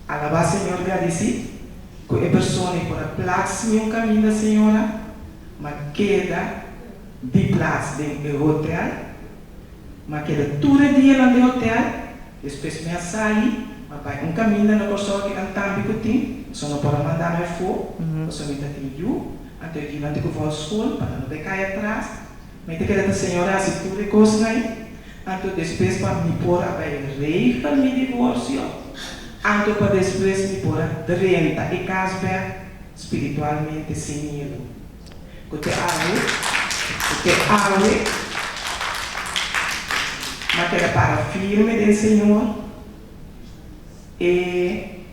alabá Señor, gradisí ku e persona i por a plats mi un kaminda señora, m'a keda di plats den e hotel, m'a keda tur e dianan den hotel, despues mi a sali, m'a bai un kaminda na Kòrsou aki Antambi ku tin, pasobra no por a manda mi afó, pasobra mi ta tin yu. Anto e yunan di ku vòl skol pa nan no bai kai atras. Mi ta keda ta Señor a hasi tur e kosnan ei. Anto despues pa mi por a bai regel mi divorsio, anto pa despues mi por a drenta e kas bèk spiritualmente sin miedu. Ku te awe, ku te awe m'a keda para firme den Señor. E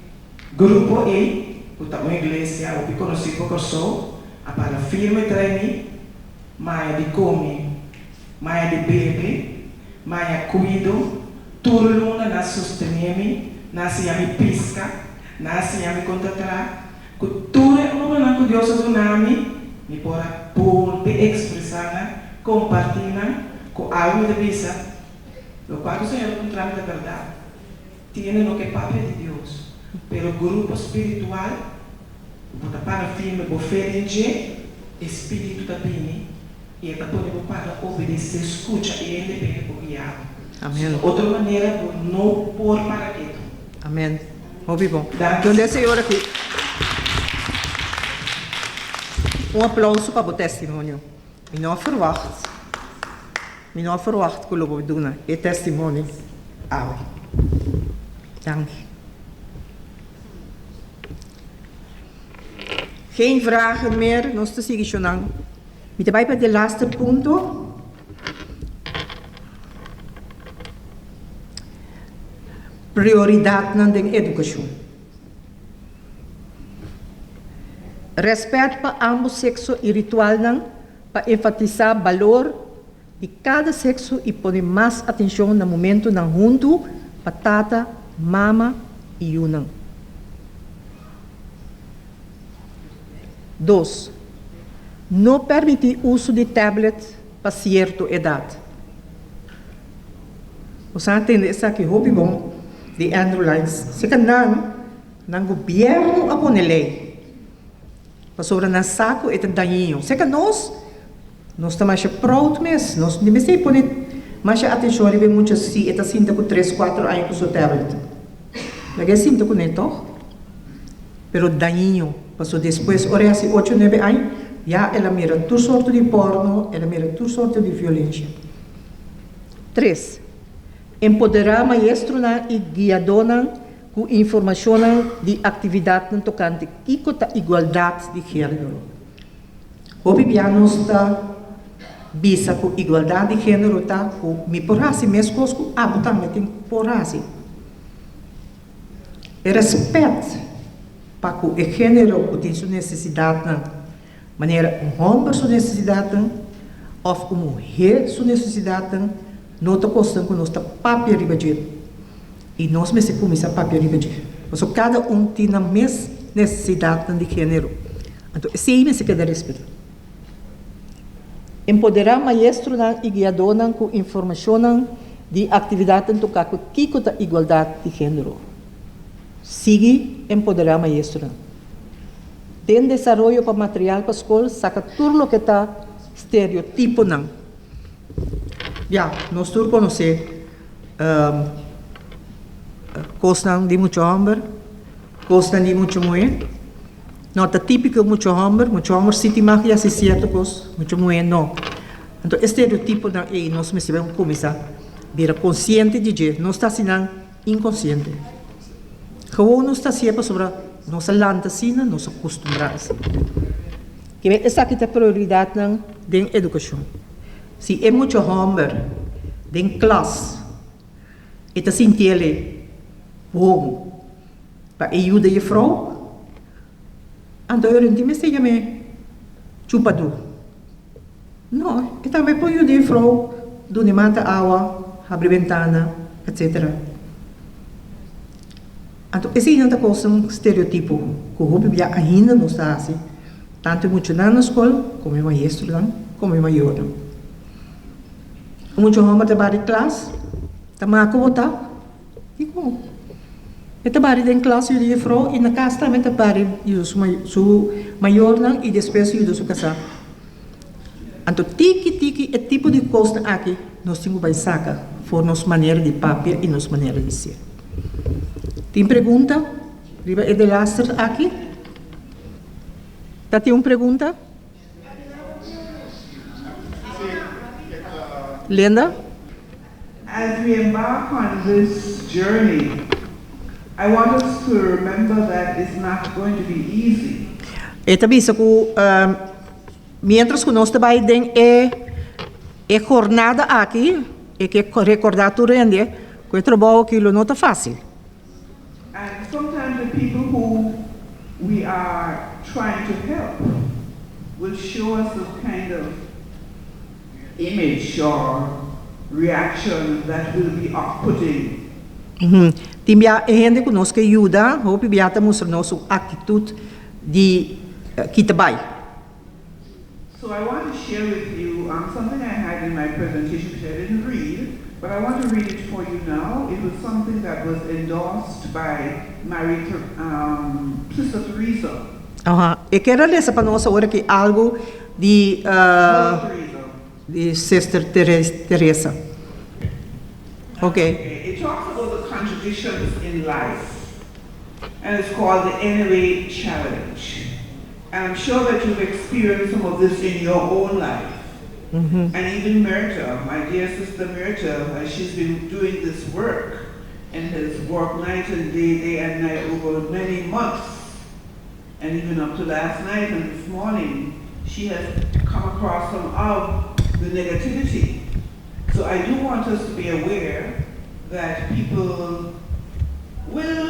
grupo ei, ku ta un iglesia hopi konosí pa Kòrsou, a para firme trae mi, maya di kome. Maya di bebe, maya kuido, tur luna nan sostené mi, nan siña mi piska, nan a siña mi kon ta traha. Ku tur e obranan ku Dios a duna mi, mi por a bolbe ekspresá nan, kompartí nan ku algu mi ta bisa, Lokual ku Señor a puntra mi ta bèrdat. Tiene no ke papia di Dios, pero grupo spiritual ku bo ta para firme bo fe den dje, e spiritu ta bini i e ta pone bo para obedesé, skucha e hende bini ku guia bo. Amen. Otro manera bo no por para ketu. Amen. Hopi bon. Danki. Donde e señor aki? Un aplauso pa bo testimonio. Mi no a verwacht. Mi no a verwacht ku lo bo duna e testimonio awe. Danki. Geen vragen meer, nos ta sigui shonnan. Mi ta bai pa de laste punto. Prioridatnan den edukashon. Rèspèt pa ámbos sekso i ritualnan pa enfatisá balor di kada sekso i pone mas atenshon na momentunan huntu pa tata, mama i yunan. Dos, No permití uso di tablet pa sierto edat. Bo sa tende esaki hopi bon di Andrew Lines. Seka nan, nan gobièrnu a pone lei. Pasobra nan sa ku e ta dañino. Seka nos, nos ta masha proud mes. Nos no mester pone masha atenshon riba e mucha si e ta sinta ku tres, kuater aña ku su tablet. Laga e sinta kuné tòg. Pero dañino, pasobra despues ora e hasi ocho, nuebe aña, ya el a mira tur sorto di porno, el a mira tur sorto di violensha. Tres, empoderá maestronan i guiadónan ku informashonnan di aktividatnan tokante kiko ta igualdat di género. Hopi bia nos ta bisa ku igualdat di género ta ku mi por hasi meskos ku abo tambe tin por hasi. E rèspèt pa ku e género ku tin su nesesidatnan, manera un hòmber su nesesidatnan òf un muhé su nesesidatnan, no ta kosnan ku nos ta papia riba dje. I nos mester kuminsá papia riba dje. Pasobra kada un tin nan mes nesesidatnan di género. Anto esei mester keda respetá. Empoderá maestronan i guiadónan ku informashonnan di aktividatnan toká ku kiko ta igualdat di género. Sigui empoderá maestronan. Den desaroyo pa material pa skol saka tur loke ta stereotiponan. Ya, nos tur konosé kosnan di mucha hòmber, kosnan di mucha muhé. No ta típiko mucha hòmber, mucha hòmber sí tin mag di hasi sierto kos, mucha muhé no. Anto e stereotiponan ei nos mester ben kuminsá bira konsiente di dje. Nos ta hasi nan inkonsiente. Gewoon nos ta hasié pasobra nos a lanta asina, nos a kustumbrá asina. Kiben esaki ta prioridatnan den edukashon. Si e mucha hòmber den klas e ta sintiel e bon pa e yuda jefrou, anto e ora tin mester yam'é chupadú. No, e tambe por yuda jefrou duna e mata awa, habri bentana, etcetera. Anto eseinan ta kosnan stereotipo ku hopi bia ainda nos ta hasi, tantu e muchanan na skol komo e maestronan komo e mayornan. Un mucha hòmber ta bari klas, ta mako bo ta? Dikon? E ta bari den klas yuda jefrou i na kas tambe ta bari yuda su su mayornan i despues yuda su kasá. Anto tiki tiki e tipo di kosnan aki nos tin ku bai saka for nos manera di papia i nos manera di ser. Tin pregunta riba e delaster aki? Ta tin un pregunta? Lenda? As we embark on this journey, I want us to remember that it's not going to be easy. E ta bisa ku miéntras ku nos ta bai den e e jornada aki, e ke rekordá tur hende ku e trabou aki lo no ta fásil. And sometimes the people who we are trying to help will show us a kind of image or reaction that will be off-putting. Tin bia e hende ku nos ke yuda, hopi bia ta mustra nos un aktitut di kita bai. So I want to share with you something I had in my presentation which I didn't read, but I want to read it for you now. It was something that was endorsed by Mary Sister Teresa. Aha, e kier a lesa pa nos awor aki algu di Mother Teresa. di Sister Teresa. Ok. It talks about the contradictions in life and it's called the Anyway Challenge. And I'm sure that you've experienced some of this in your own life. And even Myrta, my dear sister Myrta, as she's been doing this work and has worked night and day, day and night over many months, and even up to last night and this morning, she has come across some of the negativity. So I do want us to be aware that people will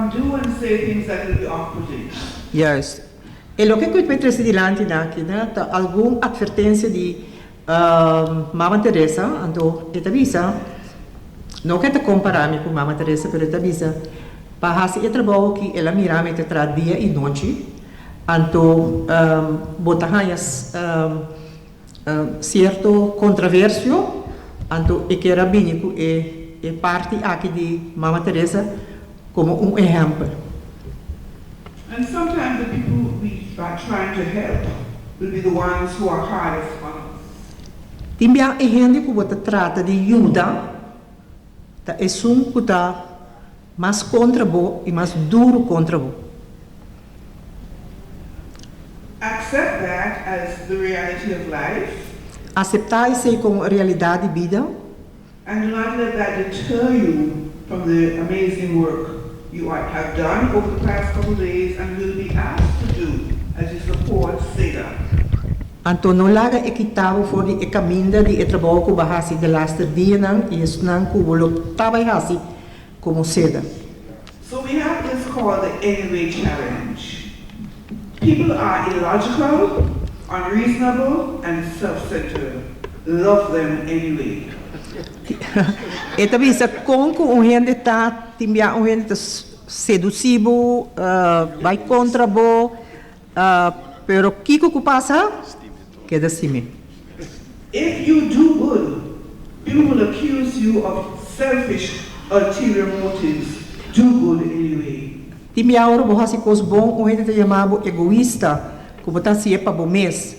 do and say things that will be off-putting. Juist. E loke ku mi trese dilanti na aki na ta algun atvertensia di Mama Teresa, anto e ta bisa, no ku e ta kompará mi ku Mama Teresa, pero e ta bisa, pa hasi e trabou aki el a mira mi ta traha dia i nochi, anto bo ta haña Cierto contraversio, anto e kier a bini cu e e parti aki di Mama Teresa como un ehempel. And sometimes the people we are trying to help will be the ones who are hardest on us. Tin bia e hende cu bo ta trata di yuda ta esun cu ta mas contra bo y mas duro contra bo. Accept that as the reality of life. Acepta esey como e realidad di bida. And do not let that deter you from the amazing work you are have done over the past couple days and will be asked to do as you support SEDA. Anto no laga e kita bo for di e kaminda di e trabou ku bo a hasi delaster dianan i esnan ku bo lo ta bai hasi komo seda. So we have this called the Anyway Challenge. People are illogical, unreasonable and self-centered. Love them anyway. E ta bisa kon ku un hende ta tin bia un hende ta sedusí bo, bai kontra bo, pero kiko ku pasa? Keda stim'é. If you do good, people will accuse you of selfish ulterior motives, do good anyway. Tin bia ora bo hasi kos bon, un hende ta yama bo egoista, ku bo ta hasié pa bo mes.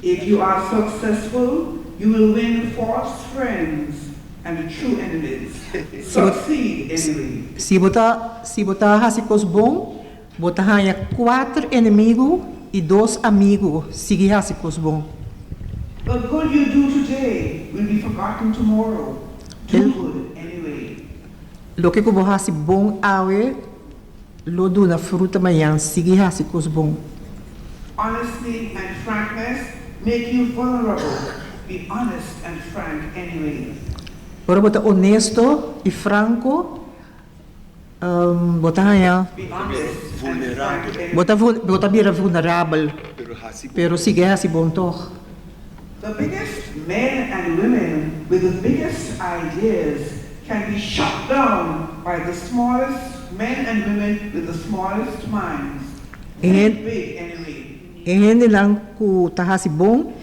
If you are successful, you will win false friends and true enemies, succeed anyway. Si bo ta si bo ta hasi kos bon, bo ta haña kuater enemigu i dos amigu, sigui hasi kos bon. The good you do today will be forgotten tomorrow, do good anyway. Loke ku bo hasi bon awe lo duna fruta mañan, sigui hasi kos bon. Honesty and frankness make you vulnerable, be honest and frank anyway. Ora bo ta honesto i franko, bo ta haña. Be honest and frank anyway. Bo ta bo ta bira vulnerabel, pero sigui hasi bon tog. The biggest men and women with the biggest ideas can be shot down by the smallest men and women with the smallest minds. Think big anyway. E hendenan ku ta hasi bon,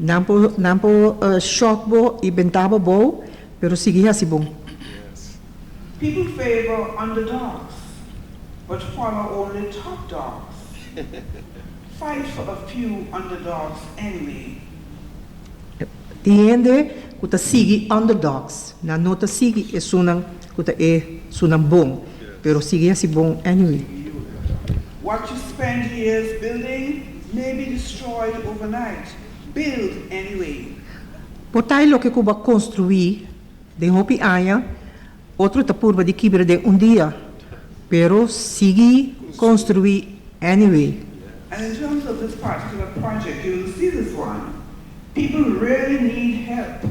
nan por nan por shòk bo i benta bo abou, pero sigui hasi bon. People favor underdogs, but follow only top dogs. Fight for a few underdogs anyway. Tin hende ku ta sigui underdogs, nan no ta sigui esunnan ku ta esunnan bon, pero sigui hasi bon anyway. What you spend years building may be destroyed overnight, build anyway. Por ta e loke ku bo a konstruí. Den hopi aña, otro ta purba di kibra den un dia, pero sigui konstruí anyway. And in terms of this particular project, you will see this one. People really need help,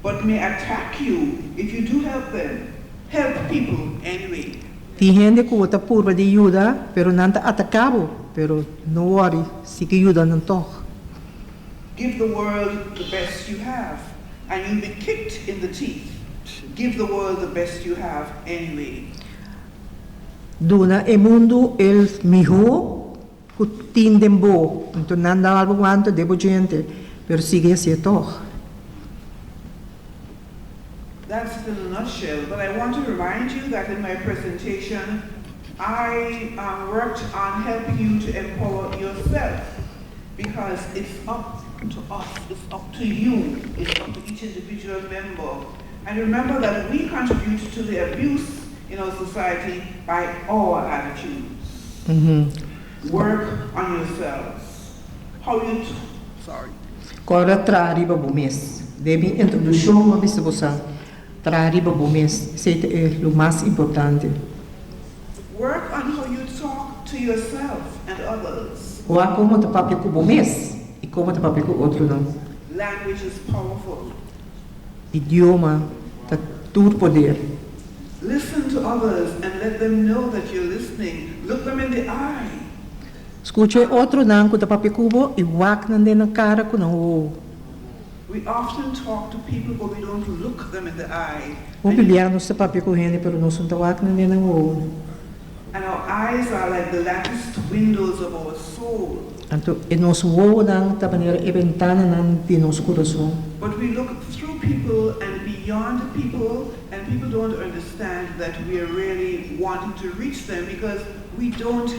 but may attack you if you do help them. Help people anyway. Tin hende ku bo ta purba di yuda, pero nan ta ataká bo, pero no wòri, sigui yuda nan tòg. Give the world the best you have, and you'll be kicked in the teeth. Give the world the best you have anyway. Duna e mundu e mihó ku tin den bo, anto nan dal bo guantu den bo djente, pero sigui hasié tòg. That's it in a nutshell, but I want to remind you that in my presentation, I um, worked on helping you to empower yourself because it's up to us, it's up to you, it's up to each individual member. And remember that we contribute to the abuse in our society by our attitudes. Work on yourselves. How you, sorry. Kòrda traha riba bo mes. Den mi introdukshon mi a bisa bo sa, traha riba bo mes, esei ta e lo mas importante. Work on how you talk to yourself and others. Wak kon bo ta papia ku bo mes i kon bo ta papia ku otronan. Language is powerful. Idioma ta tur poder. Listen to others and let them know that you're listening, look them in the eye. Skucha e otronan ku ta papia ku bo i wak nan den nan kara ku nan wowo. We often talk to people but we don't look them in the eye Hopi and bia nos ta papia ku hende pero nos no ta wak nan den nan wowo. And our eyes are like the latticed windows of our soul. Anto e nos wowonan ta manera e bentananan di nos kurason. But we look through people and beyond people and people don't understand that we are really wanting to reach them because we don't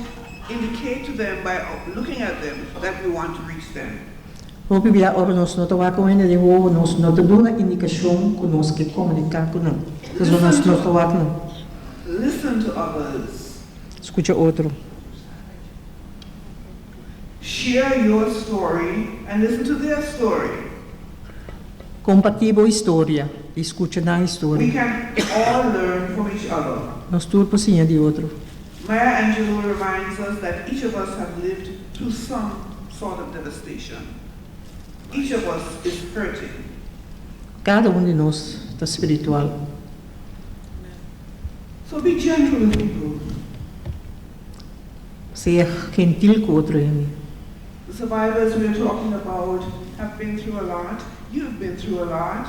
indicate to them by looking at them that we want to reach them. Hopi bia ora nos no ta wak un hende den wowo nos no ta duna indikashon ku nos ke komuniká ku nan. Pasobra nos no ta wak nan. Listen to others. Skucha otro. Share your story and listen to their story. Kompartí bo historia i skucha nan We historia. can all learn from each other. Nos tur por siña di otro. Maya Angelou reminds us that each of us have lived through some sort of devastation. Each of us is hurting. Kada un di nos ta spiritual. So be gentle with people. Sea gentil ku otro hende. The survivors we are talking about have been through a lot, you've been through a lot.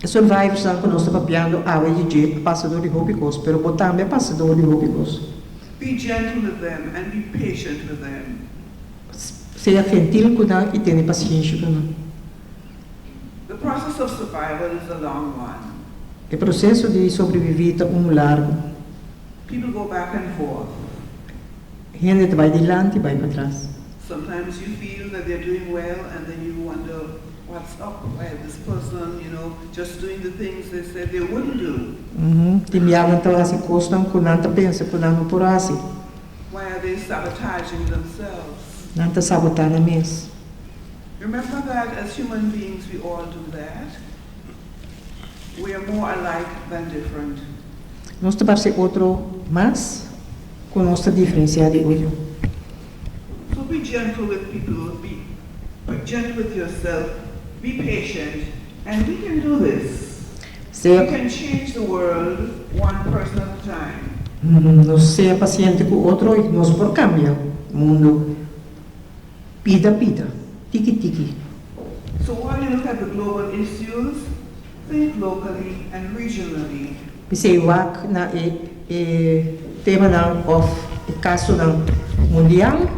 E survivorsnan ku nos ta papiando awe di dje a pasa dor di hopi kos, pero bo tambe a pasa dor di hopi kos. Be gentle with them and be patient with them. Sea gentil ku nan i tene pasiensha ku nan. The process of survival is a long one. E proseso di sobreviví ta unu largu. People go back and forth. Hende ta bai dilanti i bai patras. Sometimes you feel that they're doing well and then you wonder what's up, why is this person, you know, just doing the things they said they wouldn't do? Tin bia nan ta hasi kosnan ku nan ta pensa ku nan no por hasi. Why are they sabotaging themselves? Nan ta sabotá nan mes. Remember that as human beings we all do that. We are more alike than different. Nos ta parse otro mas ku nos ta diferensiá di otro. So be gentle with people, be gentle with yourself, be patient, and we can do this. Sea We can change the world one person at a time. Nos sea pasiente ku otro i nos por kambia mundu pida pida, tiki tiki. So while you look at the global issues, think locally and regionally. P'esei wak na e e temanan òf e kasonan mundial,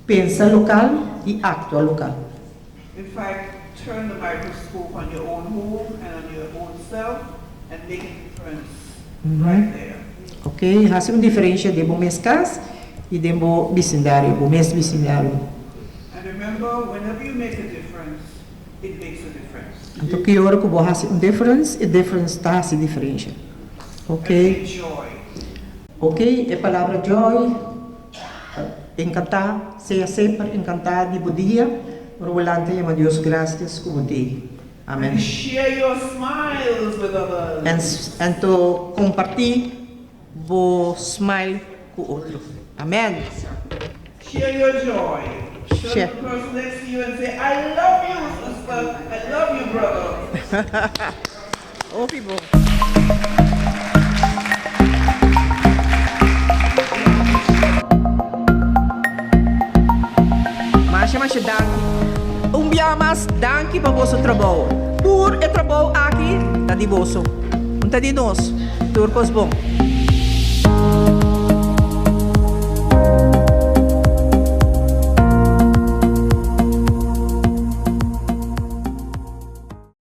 pensa lokal i aktua lokal. In fact, turn the microscope on your own home and on your own self and make a difference right there. Ok, hasi un diferensha den bo mes kas i den bo bisindario, bo mes bisindario. And remember, whenever you make a difference, it makes a difference. Anto ki ora ku bo hasi un difference, e difference ta hasi diferensha. Ok. And bring joy. Ok, e palabra joy ta enkantá, sea semper enkantá di bo dia, ora bo lanta yama Dios grasias ku bo tei. Amen. And share your smiles with others. En, anto kompartí bo smile ku otro. Amen. Share your joy. Turn Share. to the person next to you and say, I love you, sister. I love you, brother. Hopi bon. Masha masha danki. Un bia mas danki pa boso trabou. Tur e trabou aki ta di boso. No ta di nos. Tur kos bon.